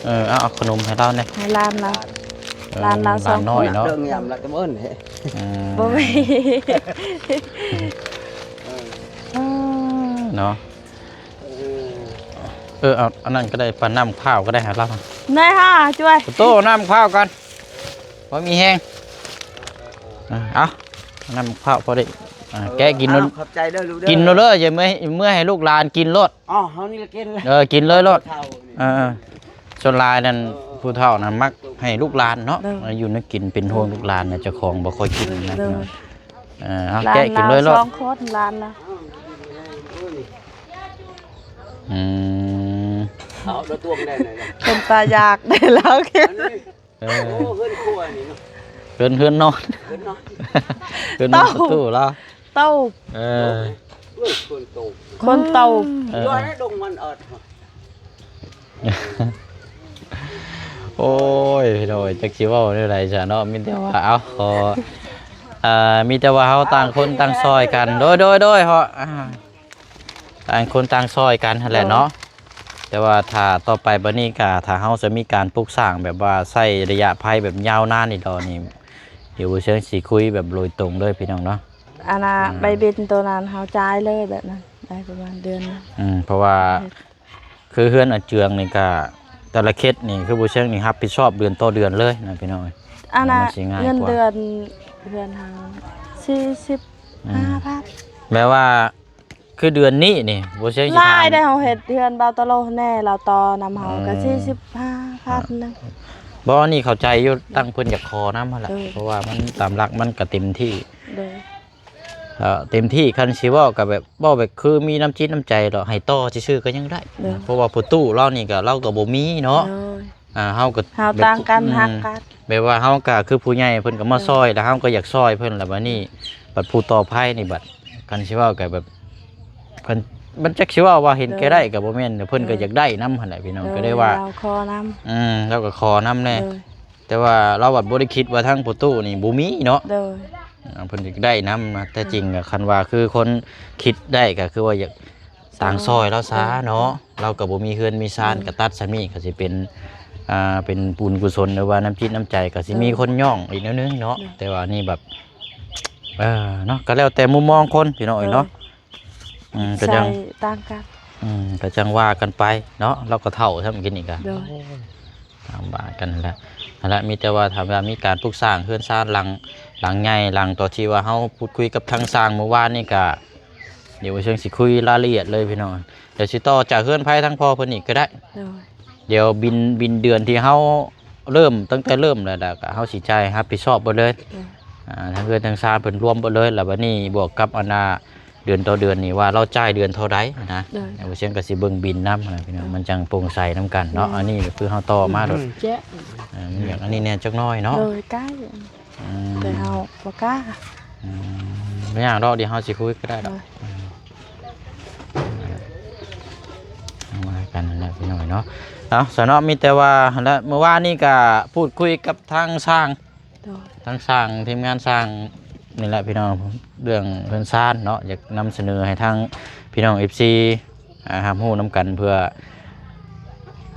ເອີ ເອົາ ເອົາຂະໜົມໃຫ້ລາວແດ່ ໃຫ້ຫຼານລາວ ເອີ ຫຼານລາວສອງຄົນ ຫຼານນ້ອຍເນາະ ເລື່ອງຍາມລະກະເມີນເດ ອືມ ບໍ່ມີ ເອີ ເນາະ ເອີ ເອີ ເອົາອັນນັ້ນກໍໄດ້ ປານນ້ຳພ້າວກໍໄດ້ໃຫ້ລາວ ນາຍຫາ ຊ່ວຍ ໂຕນ້ຳພ້າວກ່ອນ ບໍ່ມີແຮງ ອ່າ ເອົາ ນ້ຳພ້າວພໍໄດ້ ອ່າ ແກະກິນ ເອີ ເນາະ ຂອບໃຈເດີລູກເດີ ກິນໂລດເດີ ຢ່າເມືອ ເມືອໃຫ້ລູກຫຼານກິນໂລດ ອໍ ເຮົານີ້ລະກິນ ເອີ ກິນເລີຍໂລດ ເອີ ສ່ວນຫຼາຍນັ້ນ ເອີ ຜູ້ເຖົ້ານັ້ນມັກໃຫ້ລູກຫຼານເນາະ ເອີ ຢູ່ແນວກິນ ເປັນຫ່ວງລູກຫຼານນະ ເຈົ້າຂອງບໍ່ຄ່ອຍກິນນະ ເອີ ເອົາ ແກະກິນເລີຍໂລດ ສອງຄົນຫຼານລະ ອືມ ເອົາລະຕວງໄດ້ ເປັນຕາຢາກໄດ້ລາວກິນ ເອີ ໂອ້ ເຮືອນຄົວນີ້ເນາະ ເຮືອນ ເຮືອນນອນ ເຮືອນນອນ ເຮືອນນອນ ເຕົ້າ ປະຕູລາວ ເຕົ້າ ເອີ ເອີ ຄົນໂຕ ຄົນໂຕ ເອີ ຢູ່ໃນດົງມັນເອີດ ໂອ້ຍ ໂດຍ ຈັກຊິເວົ້າແນວໃດຊະເນາະ ມີແຕ່ວ່າ ເອົາ ຂໍ ເອີ ມີແຕ່ວ່າເຮົາຕ່າງຄົນຕ່າງຊ່ອຍກັນ ໂດຍ ໂດຍ ໂດຍ ເຮົາ ອ່າ ຕ່າງຄົນຕ່າງຊ່ອຍກັນຫັ້ນແຫຼະເນາະ ໂດຍ ແຕ່ວ່າຖ້າຕໍ່ໄປບັດນີ້ກະ ຖ້າເຮົາຈະມີການປຸກສ້າງແບບວ່າໃຊ້ໄລຍະໄພແບບຍາວນານນີ້ດອກນີ້ ດຽວບໍ່ເຊີງຊິຄຸຍແບບໂດຍຕົງເລີຍພີ່ນ້ອງເນາະ ອັນນ່າ ອືມ ໃບບິນໂຕນັ້ນເຮົາຈ່າຍເລີຍແບບນັ້ນ ໄດ້ປະມານເດືອນໜຶ່ງ ອືມ ເພາະວ່າ ເຮັດ ຄືເຮືອນອາເຈືອງນີ້ກະ ແຕ່ລະເຂດນີ້ຄືບໍ່ເຊີງນີ້ຮັບຜິດຊອບເດືອນຕໍ່ເດືອນເລີຍນະພີ່ນ້ອງເອີຍ ອັນນ່າ ມັນຊິງ່າຍກວ່າ ເງິນເດືອນເຮືອນເຮົາ ສີ່ສິບຫ້າພັນ ອືມ ແບບວ່າ ຄືເດືອນນີ້ນີ້ ບໍ່ເຊີງຊິຖາມ ຫຼາຍໄດ໋ ເຮົາເຮັດເຮືອນບ່າວຕະໂລແດ່ ລາວຕໍ່ນຳເຮົາກະ ອືມ ສີ່ສິບຫ້າພັນໜຶ່ງ ບໍ່ ອັນນີ້ເຂົ້າໃຈຢູ່ ຕັ້ງເພິ່ນຢາກຂໍນຳຫັ້ນແຫຼະ ເອີ ເພາະວ່າມັນຕາມຫຼັກມັນກະເຕັມທີ່ ໂດຍ ເອີ ເຕັມທີ່ ຄັນຊິເວົ້າກະແບບ ເວົ້າແບບຄືມີນ້ຳຈິດນ້ຳໃຈດອກ ໃຫ້ຕໍ່ຊື່ໆກະຍັງໄດ້ ໂດຍ ເພາະວ່າພໍ່ຕູ້ລາວນີ້ກະ ລາວກະບໍ່ມີເນາະ ໂດຍ ອ່າ ເຮົາກະ ເຮົາຕ່າງກັນ ແບບ ອືມ ຮັກກັນ ແບບວ່າເຮົາກະຄືຜູ້ໃຫຍ່ ເພິ່ນກະມາ ໂດຍ ຊ່ອຍ ແລ້ວເຮົາກະຢາກຊ່ອຍເພິ່ນ ແລ້ວບັດນີ້ ໂດຍ ບັດຜູ້ຕໍ່ໄພນີ້ບັດ ຄັນຊິເວົ້າກະແບບ ເພິ່ນ ມັນຈັກຊິເວົ້າວ່າເຫັນແກ່ໄດ້ ໂດຍ ກະບໍ່ແມ່ນ ເພິ່ນກະ ໂດຍ ຢາກໄດ້ນຳຫັ້ນແຫຼະພີ່ນ້ອງ ໂດຍ ກະໄດ້ວ່າ ລາວຂໍນຳ ອືມ ລາວກະຂໍນຳແດ່ ໂດຍ ແຕ່ວ່າລາວບັດບໍ່ໄດ້ຄິດວ່າທາງພໍ່ຕູ້ນີ້ບໍ່ມີເນາະ ໂດຍ ອ່າ ເພິ່ນຢາກໄດ້ນຳນະ ແຕ່ຈິງ ໂດຍ ກະຄັນວ່າຄືຄົນຄິດໄດ້ກະຄືວ່າຢາກ ໂດຍ ຕ່າງຊ່ອຍລາວຊະເນາະ ໂດຍ ລາວກະບໍ່ມີເຮືອນມີຊານ ໂດຍ ກະຕັດຊະນີ້ກະຊິເປັນ ອ່າ ເປັນບຸນກຸສົນ ຫຼືວ່ານ້ຳຈິດນ້ຳໃຈ ກະຊິມີ ໂດຍ ຄົນຍ້ອງອີກແນວໜຶ່ງເນາະ ໂດຍ ແຕ່ວ່າອັນນີ້ແບບ ເອີ ເນາະ ກະແລ້ວແຕ່ມຸມມອງຄົນພີ່ນ້ອງເອີຍເນາະ ໂດຍ ອືມ ກະຈັ່ງ ໃຊ້ຕ່າງກັນ ອືມ ກະຈັ່ງວ່າກັນໄປເນາະ ລາວກະເຖົ້າຊ້ຳ ກິນນີ້ກະ ໂດຍ ຕາມວ່າກັນຫັ້ນແຫຼະ ຫັ້ນແຫຼະ ມີແຕ່ວ່າຖ້າວ່າມີການປຸກສ້າງເຮືອນຊານຫຼັງ ຫຼັງໃຫຍ່ ຫຼັງຕໍ່ທີ່ວ່າເຮົາພູດຄຸຍກັບທາງຊ່າງມື້ວານນີ້ກະ ດຽວເຊີງຊິຄຸຍລາຍລະອຽດເລີຍພີ່ນ້ອງ ດຽວຊິຕໍ່ຈາກເຮືອນໄພທາງພໍ່ເພິ່ນອີກກະໄດ້ ໂດຍ ດຽວບິນ ບິນເດືອນທີ່ເຮົາເລີ່ມ ຕັ້ງແຕ່ເລີ່ມແລ້ວ ແລ້ວກະເຮົາຊິຈ່າຍຮັບຜິດຊອບເບິດເລີຍ ໂດຍ ອ່າ ທັງເຮືອນທັງຊານເພິ່ນລວມເບິດເລີຍ ແລ້ວບັດນີ້ບວກກັບອັນນ່າ ເດືອນຕໍ່ເດືອນນີ້ວ່າລາວຈ່າຍເດືອນເທົ່າໃດນະ ໂດຍ ແລ້ວເຊີງກະຊິເບິ່ງບິນນຳນະພີ່ນ້ອງ ໂດຍ ມັນຈັ່ງໂປ່ງໃສນຳກັນເນາະ ໂດຍ ອັນນີ້ກະຄືເຮົາຕໍ່ມາໂດດ ອືມ ອ່າ ມັນຢາກອັນນີ້ແດ່ຈັກໜ້ອຍເນາະ ໂດຍ ໃກ້ ອືມ ແຕ່ເຮົາບໍ່ກ້າ ອືມ ບໍ່ຫຍັງດອກ ດຽວເຮົາຊິຄຸຍກະໄດ້ດອກ ໂດຍ ອືມ ເອົາມາກັນຫັ້ນແຫຼະພີ່ນ້ອງເນາະ ເອົາ ສະເນາະ ມີແຕ່ວ່າຫັ້ນແຫຼະ ມື້ວານນີ້ກະພູດຄຸຍກັບທາງຊ່າງ ໂດຍ ທາງຊ່າງ ທີມງານຊ່າງນີ້ແຫຼະພີ່ນ້ອງ ເລື່ອງເຮືອນຊານເນາະ ຢາກນຳສະເໜີໃຫ້ທາງພີ່ນ້ອງເອັຟຊີ ອ່າ ຮັບຮູ້ນຳກັນ ເພື່ອ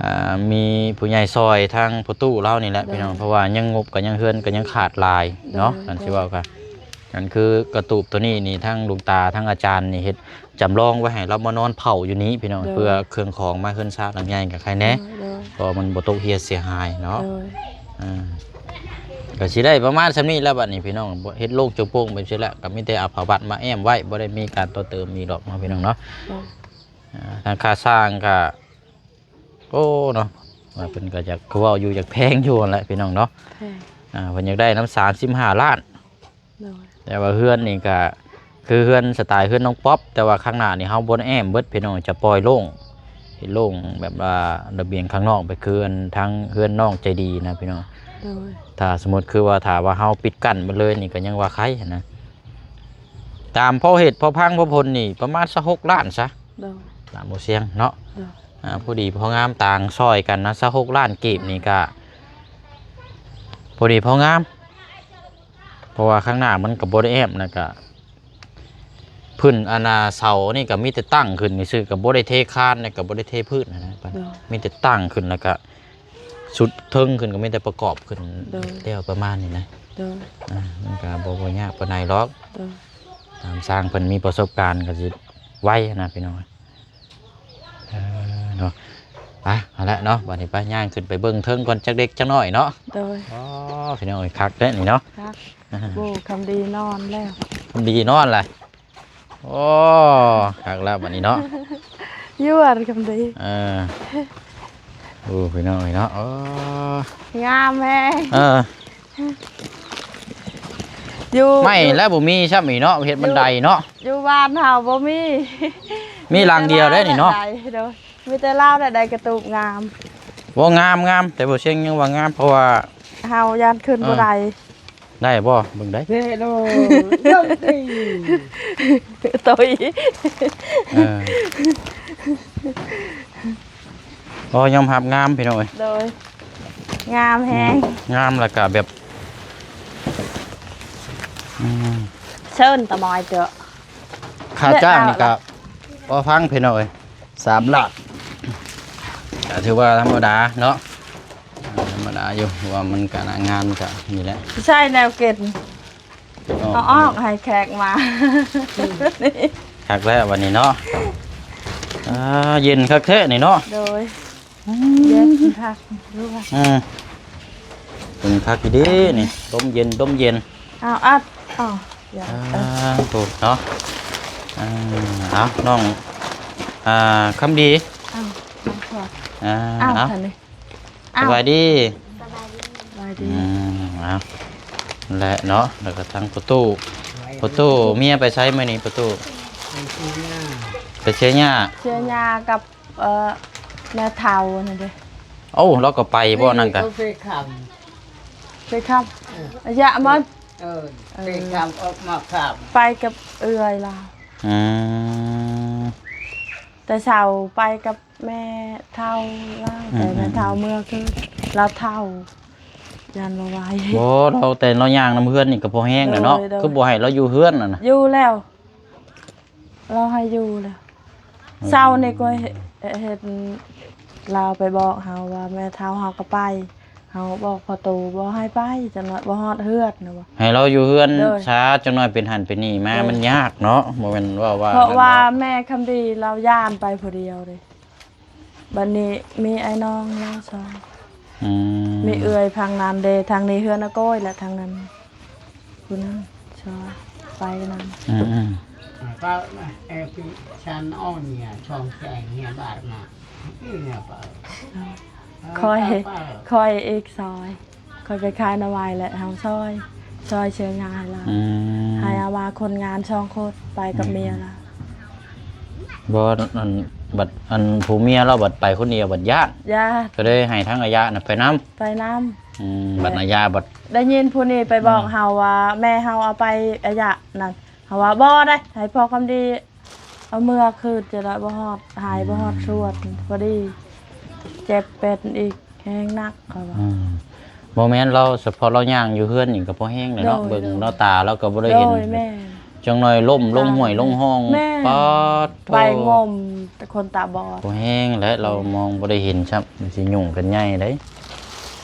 ອ່າ ມີຜູ້ໃຫຍ່ຊ່ອຍທາງພໍ່ຕູ້ລາວນີ້ແຫຼະ ໂດຍ ພີ່ນ້ອງ ເພາະວ່າຍັງງົບກະຍັງ ເຮືອນກະຍັງຂາດຫຼາຍເນາະ ໂດຍ ຄັນຊິເວົ້າກະ ໂດຍ ອັນຄືກະຕູບໂຕນີ້ນີ້ ທາງຫຼວງຕາ ທາງອາຈານນີ້ເຮັດ ຈຳລອງໄວ້ໃຫ້ລາວມານອນເຝົ້າຢູ່ນີ້ພີ່ນ້ອງ ໂດຍ ເພື່ອເຄື່ອງຂອງມາເຮືອນຊານຫຼັງໃຫຍ່ກະໃຄແດ່ ໂດຍ ໂດຍ ເພາະມັນບໍ່ຕົກເຫຍເສຍຫາຍເນາະ ໂດຍ ອ່າ ກະຊິໄດ້ປະມານສ່ຳນີ້ແຫຼະບັດນີ້ພີ່ນ້ອງ ເຮັດໂລ່ງໂຈງໂປ່ງແບບຊີ້ແຫຼະ ກະມີແຕ່ເອົາຜ້າວັດມາແອ້ມໄວ້ ບໍ່ໄດ້ມີການຕໍ່ເຕີມອີກດອກເນາະພີ່ນ້ອງເນາະ ໂດຍ ອ່າ ທາງຄ່າສ້າງກະ ໂອ້ ເນາະ ວ່າເພິ່ນກະຢາກ ຄືເວົ້າຢູ່ ຢາກແພງຢູ່ຫັ້ນແຫຼະພີ່ນ້ອງເນາະ ແພງ ອ່າ ເພິ່ນຢາກໄດ້ນຳສາມສິບຫ້າລ້ານ ໂດຍ ແຕ່ວ່າເຮືອນນີ້ກະຄືເຮືອນສະໄຕເຮືອນນ້ອງປັອບ ແຕ່ວ່າຂ້າງໜ້ານີ້ເຮົາບໍ່ໄດ້ແອ້ມເບິດພີ່ນ້ອງ ຈະປ່ອຍໂລ່ງ ເຮັດໂລ່ງແບບວ່າລະບຽງຂ້າງນອກໄປຄືອັນທາງເຮືອນນ້ອງໃຈດີນະພີ່ນ້ອງ ໂດຍ ຖ້າສົມມຸດຄືວ່າ ຖ້າວ່າເຮົາປິດກັ້ນໝົດເລີຍນີ້ກະຍັງວ່າໄຄຫັ້ນນະ ຕາມພໍເຮັດພໍພັງພໍພົນນີ້ປະມານຊາວຫົກລ້ານຊະ ໂດຍ ຕາມບໍ່ສຽງເນາະ ໂດຍ ອ່າ ພໍດີພໍງາມ ຕ່າງຊ່ອຍກັນນະ ຊາວຫົກລ້ານກີບນີ້ກະ ພໍດີພໍງາມ ເພາະວ່າຂ້າງໜ້າມັນກະບໍ່ໄດ້ແອ້ມ ແລ້ວກະພື້ນອັນນ່າເສົານີ້ກະມີແຕ່ຕັ້ງຂຶ້ນຊື່ໆ ກະບໍ່ໄດ້ເທຄານ ແລ້ວກະບໍ່ໄດ້ເທພື້ນຫັ້ນນະ ໂດຍ ມີແຕ່ຕັ້ງຂຶ້ນ ແລ້ວກະສຸດເທິງຂຶ້ນກະມີແຕ່ປະກອບຂຶ້ນ ໂດຍ ແລ້ວປະມານນີ້ນະ ໂດຍ ອ່າ ມັນກະບໍ່ ບໍ່ຍາກປານໃດດອກ ໂດຍ ຕາມຊ່າງເພິ່ນມີປະສົບການກະຊິໄວນະພີ່ນ້ອງ ເອີ ເນາະ ໄປ ຫັ້ນແຫຼະເນາະ ບາດນີ້ໄປ ຍ່າງຂຶ້ນໄປເບິ່ງເທິງກ່ອນ ຈັກເລັກຈັກໜ້ອຍເນາະ ໂດຍ ອໍ ພີ່ນ້ອງເອີຍ ຄັກເດ້ນີ້ເນາະ ຄັກ ໂອ້ ຄຳດີນອນແລ້ວ ຄຳດີນອນແລ້ວ ໂອ້ ຄັກແລ້ວບາດນີ້ເນາະ ຍວນຄຳດີ ເອີ ໂອ້ ພີ່ນ້ອງເອີຍເນາະ ໂອ້ ງາມແຮງ ເອີ ຢູ່ ໄມ້ແລ້ວບໍ່ມີຊ້ຳອີກເນາະ ເຮັດບັນໄດເນາະ ຢູ່ ຢູ່ບ້ານເຮົາບໍ່ມີ ມີຫຼັງດຽວເດ້ນີ້ເນາະ ໂດຍ ມີແຕ່ລາວໄດ້ ໄດ້ກະຕູບງາມ ບໍ່ ງາມ ງາມ ແຕ່ບໍ່ສຽງຍັງວ່າງາມ ເພາະວ່າເຮົາຢ້ານຂຶ້ນ ເອີ ບໍ່ໄດ້ ໄດ້ບໍ່? ເບິ່ງໄດ້ ເວໂລ ໂລຕີ ໂຕຍ ເອີ ກໍຍອມຮັບງາມພີ່ນ້ອງເອີຍ ໂດຍ ງາມແຮງ ອືມ ງາມ ແລ້ວກະແບບ ອືມ ເຊີນຕາມອຍເຈົ້າ ຄ່າຈ້າງນີ້ກະພໍຟັງພີ່ນ້ອງເອີຍ ສາມລ້ານ ກະຖືວ່າທຳມະດາເນາະ ອ່າ ທຳມະດາຢູ່ ເພາະວ່າມັນກະໜ້າງານກະນີ້ແຫຼະ ໃຊ້ແນວເກັບ ເອົາອອກໃຫ້ແຂກມາ ຄັກແລ້ວບັດນີ້ເນາະ ອ່າ ເຢັນຄັກແທ້ນີ້ເນາະ ໂດຍ ອືມ ເຢັນຄັກ ອືມ ເປັນຄັກດີນີ້ ລົມເຢັນ ລົມເຢັນ ອ້າວ ອັດ ອ້າວ ຢ່າ ອ່າ ເອີ ໂອ້ ເນາະ ອ່າ ເອົາ ນ້ອງ ອ່າ ຄຳດີ ອ້າວ ອ່າ ອ້າວ ເອົາ ສະບາຍດີ ສະບາຍດີ ອືມ ເອົາ ແຫຼະເນາະ ແລ້ວກໍທັງປະຕູ ປະຕູ ເມຍໄປໃສມື້ນີ້ປະຕູ? ໄປເຊຍຫຍ້າ ໄປເຊຍຫຍ້າ ເຊຍຫຍ້າກັບ ເອີ ແມ່ເຖົ້ານັ້ນເດ້ ໂອ້ ລາວກໍໄປບໍ່ນັ້ນກະ ເຊຄຳ ເຊຄຳ ເອີ ອາຍະມັນ ເອີ ເຊຄຳ ອອກມາຄຳ ໄປກັບເອື້ອຍລາວ ອືມ ແຕ່ເຊົ້າໄປກັບແມ່ເຖົ້າລາວ ອືມ ແຕ່ແມ່ເຖົ້າເມືອຄືລາວເຖົ້າ ຢ້ານບໍ່ໄຫວ ບໍ່ ລາວ ແຕ່ລາວຍ່າງນຳເຮືອນນີ້ກໍພໍແຮງແລ້ວເນາະ ໂດຍ ໂດຍ ຄືບໍ່ໃຫ້ລາວຢູ່ເຮືອນຫັ້ນນະ ຢູ່ແລ້ວ ລາວໃຫ້ຢູ່ແລ້ວ ອືມ ເຊົ້ານີ້ກໍເຫັນລາວໄປບອກເຮົາວ່າ ແມ່ເຖົ້າເຮົາກໍໄປ ເຮົາບອກພໍ່ຕູ້ບໍ່ໃຫ້ໄປ ຈັກໜ້ອຍບໍ່ຮອດເຮືອນນະວ່າ ໃຫ້ລາວຢູ່ເຮືອນ ໂດຍ ຊາ ຈັກໜ້ອຍເປັນຫັ້ນເປັນນີ້ມາ ໂດຍ ມັນຍາກເນາະ ບໍ່ແມ່ນເວົ້າວ່າ ເພາະວ່າແມ່ຄຳດີລາວຢ້ານໄປຜູ້ດຽວເດ້ ບັດນີ້ມີອ້າຍນ້ອງລາວສອງ ອືມ ມີເອື້ອຍທາງນັ້ນເດ້ ທາງນີ້ເຮືອນອາໂກຍ ແລະ ທາງນັ້ນ ຜູ້ນັ້ນຊອຍໄປນຳ ອືມໆ ອາ ກໍນະ ເອ ພີ່ ຊັ້ນອອນເນຍ ຊ່ອງແສງເນຍ ບາດນະ ນີ້ເນຍ ປະ ເອີ ຂ້ອຍ ປະ ຂ້ອຍອີກຊອຍ ຂ້ອຍໄປຂາຍໜໍ່ໄມ້ ແລະ ເຮົາຊອຍ ຊອຍເຊຍຫຍ້າໃຫ້ລາວ ອືມ ໃຫ້ເອົາມາຄົນງານສອງຄົນ ໄປກັບເມຍລາວ ອືມ ບໍ່ ອັນ ບັດ ອັນ ຜູ້ເມຍລາວບັດໄປຄົນດຽວບັດຢ້ານ ຢ້ານ ກໍເລີຍໃຫ້ທາງອາຍະນະໄປນຳ ໄປນຳ ອືມ ບັດອາຍາບັດ ໄດ້ຍິນຜູ້ນີ້ໄປບອກ ອືມ ເຮົາວ່າ ແມ່ເຮົາເອົາໄປອາຍະນັ້ນ ເຮົາວ່າບໍ່ໄດ້ ໃຫ້ພໍ່ຄຳດີເອົາເມືອຄືນ ຈະໄດ້ບໍ່ຮອດ ຫາຍ ອືມ ບໍ່ຮອດຊວນ ພໍດີເຈັບເປັນອີກແຮງໜັກ ເຂົາວ່າ ອືມ ບໍ່ແມ່ນລາວ ສະເພາະລາວຍ່າງຢູ່ເຮືອນນີ້ກໍພໍແຮງແລ້ວເນາະ ໂດຍ ເບິ່ງ ໂດຍ ເນາະ ຕາລາວກໍບໍ່ໄດ້ເຫັນ ໂດຍ ແມ່ນ ຈັກໜ້ອຍລົ້ມ ລົ້ມຫ້ວຍ ຕາ ລົງຮ່ອງ ແມ່ ປາດໂທ້ ໄປງົມ ແຕ່ຄົນຕາບອດ ບໍ່ແຮງແຫຼະ ລາວມອງບໍ່ໄດ້ເຫັນຊ້ຳ ມັນຊິຫຍຸ້ງກັນໃຫຍ່ເດ້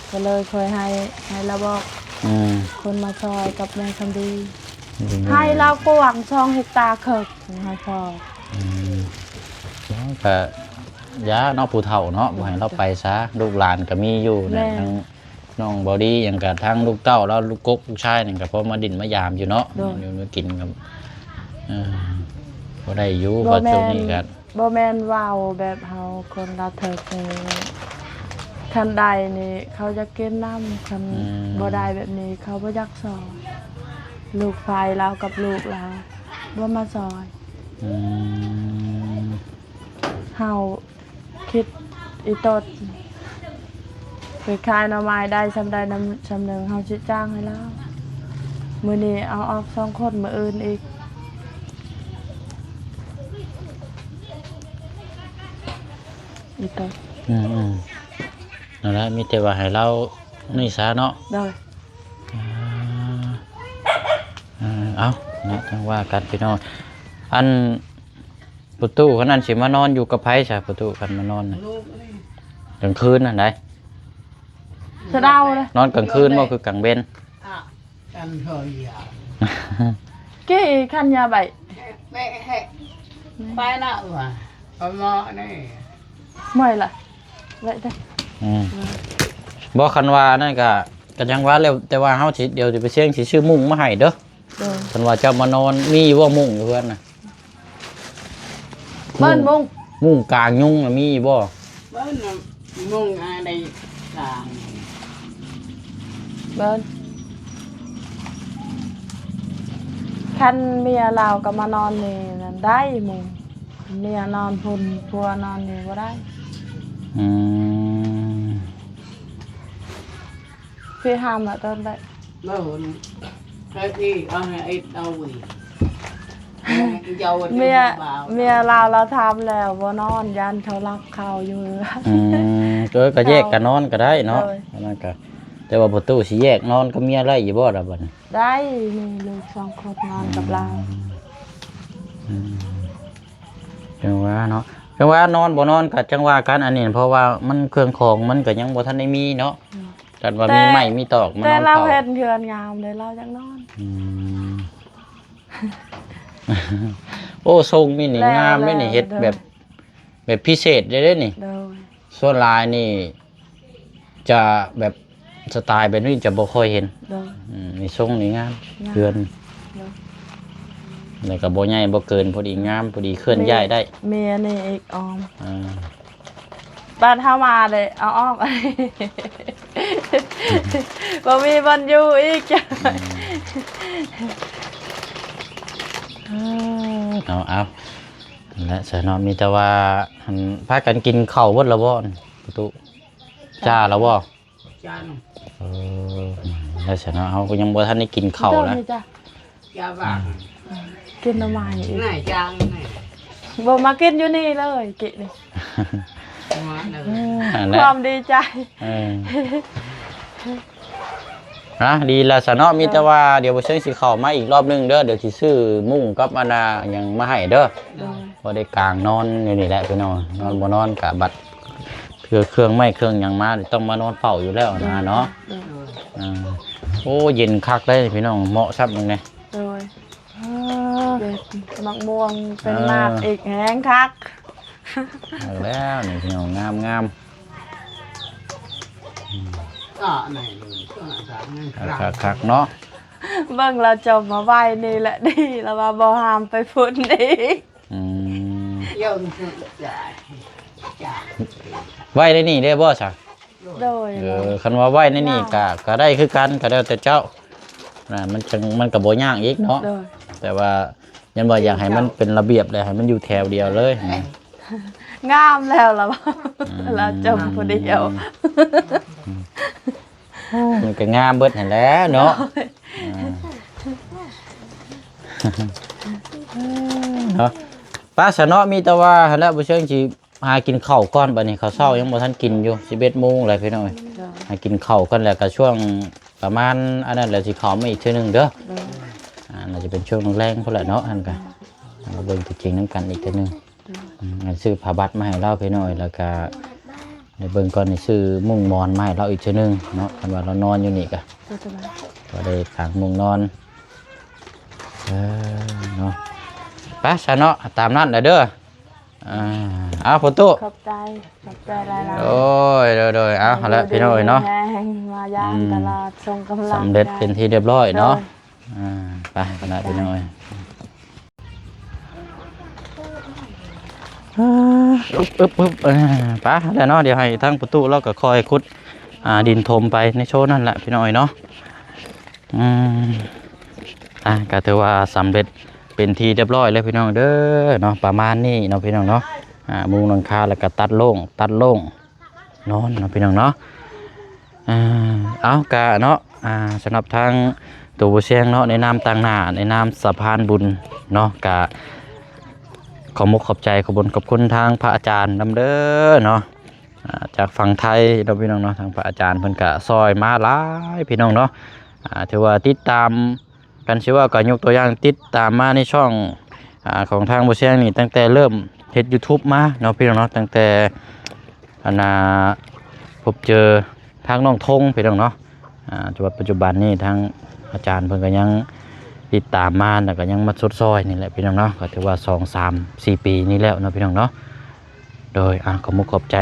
ກໍເລີຍຄ່ອຍໃຫ້ ໃຫ້ລາວບອກ ອືມ ຄົນມາຊ່ອຍກັບແມ່ຄຳດີ ໃຫ້ລາວກວ້າງສອງເຮັກຕາເຄິ່ງ ໃຫ້ພໍ່ ອືມ ກໍຢ່າເນາະ ຜູ້ເຖົ້າເນາະ ບໍ່ໃຫ້ລາວໄປຊະ ລູກຫຼານກໍມີຢູ່ນະ ແມ່ນ ທັງ ນ້ອງບອດີ້ຫຍັງກະທັງລູກເຕົ້າລາວ ລູກກົກລູກຊາຍນີ້ກະພໍມາດິ້ນມາຢາມຢູ່ເນາະ ໂດຍ ຢູ່ ຢູ່ກິນກັນ ເອີ ພໍໄດ້ຢູ່ ບໍ່ແມ່ນ ເພາະຊ່ວງນີ້ກະ ບໍ່ແມ່ນເວົ້າແບບເຮົາຄົນລາວເຖິກນີ້ ຄັນໄດ້ນີ້ເຂົາຢາກກິນນຳ ຄັນ ອືມ ບໍ່ໄດ້ແບບນີ້ເຂົາບໍ່ຢາກຊ່ອຍ ລູກໃຜລາວກັບລູກລາວບໍ່ມາຊ່ອຍ ອືມ ເຮົາຄິດອີ່ຕົນ ໄປຂາຍໜໍ່ໄມ້ໄດ້ຊ່ຳໃດນຳຊ່ຳໜຶ່ງ ເຮົາຊິຈ້າງໃຫ້ລາວ ມື້ນີ້ເອົາອອກສອງຄົນ ມື້ອື່ນອີກ ອີ່ຕົນ ອືມໆ ນັ້ນແຫຼະ ມີແຕ່ວ່າໃຫ້ລາວນີ້ຊະເນາະ ໂດຍ ອ່າ ເອີ ເອົາເນາະ ຈັ່ງວ່າກັນພີ່ນ້ອງ ອັນ ປະຕູ ຄັນນັ້ນຊິມານອນຢູ່ກັບໃຜຊະ ປະຕູ ຄັນມານອນນະ? ກາງຄືນຫັ້ນໃດ? ສະເດົາເດ້. ນອນກາງຄືນບໍ່ ຄືກາງເວັນ? ອ່ະ ກັນເຄີຍຢາ ກີ້ຄັນຍາໃບ ແບະແຮະ ໄປລະວ່າ ປະໝໍນີ້ ເມື່ອຍລະ ແບະເດ້. ອືມ ບໍ່ ຄັນວ່ານັ້ນກະ ກະຍັງວ່າແລ້ວ ແຕ່ວ່າເຮົາຊິ ດຽວຊິໄປຊຽງ ຊິຊື້ມຸ້ງມາໃຫ້ເດີ. ໂດຍ ເພິ່ນວ່າເຈົ້າມານອນ ມີຢູ່ບໍ່ມຸ້ງຢູ່ເຮືອນນະ? ເບິ່ງມຸ້ງ ມຸ້ງກາງຍຸງນະມີຢູ່ບໍ່? ເບິ່ງມຸ້ງອັນໃດກາງ ເບິ່ງ ຄັນເມຍລາວກໍມານອນນີ້ນັ້ນໄດ້ມຸ້ງ ເມຍນອນພຸ້ນ ຜົວນອນນີ້ບໍ່ໄດ້. ອືມ ພີ່ຫ້າມລະຕອນໃດ? ບໍ່ ເຮັດອີກ ເອົາໃຫ້ເອັດເອົາອີກ ເຈົ້າວ່າເປັນ ເມຍ ເມຍລາວລາວຖາມແລ້ວບໍ່ນອນ ຢ້ານເຂົາລັກເຂົ້າຢູ່ເຮືອນ. ອືມ ເອີ ກໍແຍກກັນນອນກໍໄດ້ເນາະ. ໂດຍ ອັນນັ້ນກໍ ແຕ່ວ່າປະຕູຊິແຍກນອນກັບເມຍໄດ້ຢູ່ບໍ່ລະບັດນີ້? ໄດ້ ມີລູກສອງຄົນນອນກັບລາວ. ອືມ ອືມ ຈັ່ງວ່າເນາະ ຈັ່ງວ່ານອນບໍ່ນອນກໍຈັ່ງວ່າກັນ ອັນນີ້ ເພາະວ່າມັນເຄື່ອງຂອງມັນກໍຍັງບໍ່ທັນໄດ້ມີເນາະ. ອືມ ຄັນວ່າມີໄມ້ມີຕອກມານອນເຝົ້າ ແຕ່ລາວເຮັດເຮືອນງາມເດ້ ລາວຢາກນອນ. ອືມ ໂອ້ ຊົງນີ້ນີ້ງາມເດ້ນີ້ ເຮັດແບບ ແບບພິເສດເດ້ນີ້. ໂດຍ ສ່ວນຫຼາຍນີ້ຈະແບບສະໄຕລ໌ແບບນີ້ຈະບໍ່ຄ່ອຍເຫັນ. ໂດຍ ອືມ ນີ້ຊົງນີ້ງາມ ງາມ ເຮືອນ. ໂດຍ ແລ້ວກໍບໍ່ໃຫຍ່ບໍ່ເກີນ ພໍດີງາມ ພໍດີເຄື່ອນຍ້າຍໄດ້. ມີອັນນີ້ອີກອ້ອມ ອ່າ ບາດເຮົາມາເດ້ ເອົາອອກ ບໍ່ມີບ່ອນຢູ່ອີກ. ອືມ ເອົາ ເອົາ ນັ້ນແຫຼະຊະເນາະ ມີແຕ່ວ່າ ອັນ ພາກັນກິນເຂົ້າເບິດແລ້ວບໍ່ປະຕູ? ຈ້າແລ້ວບໍ່? ຈ້າ. ເອີ ແລ້ວຊະເນາະ ເຮົາກໍຍັງບໍ່ທັນໄດ້ກິນເຂົ້ານະ. ຈ້າ ອືມ ກິນໜໍ່ໄມ້ອີກ ນາຍຈ້າງນະ ບໍ່ມາກິນຢູ່ນີ້ເລີຍ ກິນນີ້ ເອີ ຄວາມດີໃຈ. ເອີ ອ່ະ ດີແລ້ວຊະເນາະ ມີແຕ່ວ່າດຽວບໍ່ເຊີງຊິເຂົ້າມາອີກລອບໜຶ່ງເດີ ດຽວຊິຊື້ມຸ້ງກັບອັນນ່າຫຍັງມາໃຫ້ເດີ. ໂດຍ ພໍໄດ້ກາງນອນຢູ່ນີ້ແຫຼະພີ່ນ້ອງ ນອນບໍ່ນອນກະບັດ ເທື່ອເຄື່ອງໄມ້ເຄື່ອງຫຍັງມາ ຕ້ອງມານອນເຝົ້າຢູ່ແລ້ວນະເນາະ. ໂດຍ ອ່າ ໂອ້ ເຢັນຄັກເດ້ພີ່ນ້ອງ ເໝາະຊ້ຳເບິ່ງແດ່. ໂດຍ ເອີ ເດັດໝາກມ່ວງເປັນໝາກ ເອີ ອີກ ແຮງຄັກ. ເອົາແລ້ວນີ້ພີ່ນ້ອງ ງາມໆ ອືມ ຄັກໆເນາະ. ເບິ່ງລາວຈົ່ມມາໄວ້ນີ້ແຫຼະດີ ລາວວ່າບໍ່ຫ້າມໄປພຸ້ນອີກ. ອືມ ໄວ້ໃນນີ້ໄດ້ບໍ່ຊະ? ໂດຍ ເອີ ຄັນວ່າໄວ້ໃນນີ້ກະ ກະໄດ້ຄືກັນ ກະແລ້ວແຕ່ເຈົ້ານະ ມັນຈັ່ງ ມັນກະບໍ່ຍາກອີກເນາະ. ໂດຍ ແຕ່ວ່າຍັງວ່າຢາກໃຫ້ມັນເປັນລະບຽບ ແລະໃຫ້ມັນຢູ່ແຖວດຽວເລີຍນະ. ງາມແລ້ວລະ ອືມ ລາວຈົ່ມຜູ້ດຽວ. ໂອ້ ມັນກໍງາມເບິດຫັ້ນແຫຼະເນາະ. ໂດຍ ອ່າ ເນາະ ໄປຊະເນາະ ມີແຕ່ວ່າຫັ້ນແຫຼະ ບໍ່ເຊີງຊິຫາກິນເຂົ້າກ່ອນ ບັດນີ້ເຂົ້າເຊົ້າຍັງບໍ່ທັນກິນຢູ່ ສິບເອັດໂມງແລ້ວພີ່ນ້ອງເອີຍ. ໂດຍ ຫາກິນເຂົ້າກ່ອນ ແລ້ວກໍຊ່ວງປະມານອັນນັ້ນແຫຼະ ຊິເຂົ້າມາອີກເທື່ອໜຶ່ງເດີ. ໂດຍ ອ່າ ໜ້າຈະເປັນຊ່ວງແລງພຸ້ນແຫຼະເນາະ. ຫັ້ນກໍເຮົາມາເບິ່ງຕົວຈິງນຳກັນອີກເທື່ອໜຶ່ງ. ອືມ ຊື້ຜ້າບັດມາໃຫ້ລາວພີ່ນ້ອງ ແລ້ວກະໄດ້ເບິ່ງກ່ອນ ຊື້ມຸ້ງໝອນມາໃຫ້ລາວອີກເທື່ອໜຶ່ງເນາະ. ຄັນວ່າລາວນອນຢູ່ນີ້ກະ ໂດຍ ກໍໄດ້ກາງມຸ້ງນອນ. ເອີ ເນາະ ໄປຊະເນາະ ຕາມນັ້ນແຫຼະເດີ. ອ່າ ເອົາ ປະຕູ ຂອບໃຈ ຂອບໃຈຫຼາຍໆ. ໂອ້ຍ ໂດຍໆ ເອົາ ຫັ້ນແຫຼະພີ່ນ້ອງເອີຍເນາະ ແຮງມາຢາມ ອືມ ຕະຫຼອດ ສົ່ງກຳລັງ ສຳເລັດເປັນທີ່ຮຽບຮ້ອຍເນາະ. ໂດຍ ອ່າ ໄປ ຄະນະພີ່ນ້ອງເອີຍ ອຶບ ອຶບ ອຶບ ເອີ ໄປແລ້ວເນາະ. ດຽວໃຫ້ທາງປະຕູລາວກໍຄ່ອຍຂຸດ ອ່າ ດິນຖົມໄປໃນໂຊນນັ້ນແຫຼະພີ່ນ້ອງເອີຍເນາະ. ອືມ ອ່າ ກໍຖືວ່າສຳເລັດເປັນທີ່ຮຽບຮ້ອຍແລ້ວພີ່ນ້ອງເດີເນາະ. ປະມານນີ້ເນາະພີ່ນ້ອງເນາະ ອ່າ ມຸງຫຼັງຄາ ແລ້ວກໍຕັດໂລ່ງ ຕັດໂລ່ງ ນອນເນາະພີ່ນ້ອງເນາະ. ອ່າ ເອົາ ກະເນາະ ອ່າ ສຳລັບທາງໂຕບໍ່ແຊງເນາະ ໃນນາມຕາງໜ້າ ໃນນາມສະພານບຸນເນາະ ກະຂອບມຸກຂອບໃຈ ຂອບບຸນຂອບຄຸນທາງພະອາຈານນຳເດີເນາະ ອ່າ ຈາກຝັ່ງໄທເນາະພີ່ນ້ອງເນາະ. ທາງພະອາຈານເພິ່ນກະຊ່ອຍມາຫຼາຍພີ່ນ້ອງເນາະ. ອ່າ ຖືວ່າຕິດຕາມ ຄັນຊິເວົ້າກໍຍົກຕົວຢ່າງ ຕິດຕາມມາໃນຊ່ອງ ອາ ຂອງທາງບໍ່ແຊງນີ້ ຕັ້ງແຕ່ເລີ່ມເຮັດຢູທູບມາເນາະພີ່ນ້ອງເນາະ, ຕັ້ງແຕ່ ອັນນ່າ ພົບເຈີທາງນ້ອງທົງພີ່ນ້ອງເນາະ. ອາ ຈົນວ່າປັດຈຸບັນນີ້ທາງອາຈານເພິ່ນກໍຍັງຕິດຕາມມາ ແລ້ວກໍຍັງມາຊົດຊ່ອຍນີ້ແຫຼະພີ່ນ້ອງເນາະ, ກໍຖືວ່າສອງ ສາມ ສີ່ປີນີ້ແລ້ວເນາະພີ່ນ້ອງເນາະ. ໂດຍ ອາ ຂອບມຸກຂອບໃຈ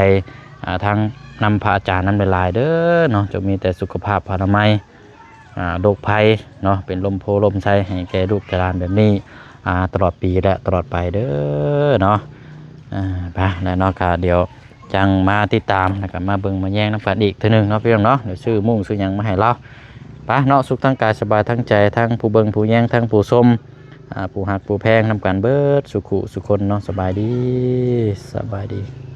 ອາ ທາງນຳພະອາຈານນຳຫຼາຍໆເດີເນາະ, ຈົ່ງມີແຕ່ສຸຂະພາບພະລາໄມ ອາ ໂລກໄພເນາະ ເປັນລົມໂພລົມໄຊໃຫ້ແກ່ລູກແກ່ຫຼານແບບນີ້ ອາ ຕະຫຼອດປີ ແລະ ຕະຫຼອດໄປເດີເນາະ. ອາ ໄປແລ້ວເນາະ ກະດຽວຈັ່ງມາຕິດຕາມ ແລ້ວກະມາເບິ່ງມາແຍງນຳກັນອີກເທື່ອໜຶ່ງເນາະ ພີ່ນ້ອງເນາະ. ດຽວຊື້ມຸ້ງຊື້ຫຍັງມາໃຫ້ລາວ. ໄປເນາະ ສຸກທັງກາຍສະບາຍທັງໃຈ ທັງຜູ້ເບິ່ງຜູ້ແຍງ ທັງຜູ້ຊົມ ອາ ຜູ້ຮັກຜູ້ແພງນຳກັນເບິດສູ່ຄູ່ສູ່ຄົນເນາະ. ສະບາຍດີ ສະບາຍດີ.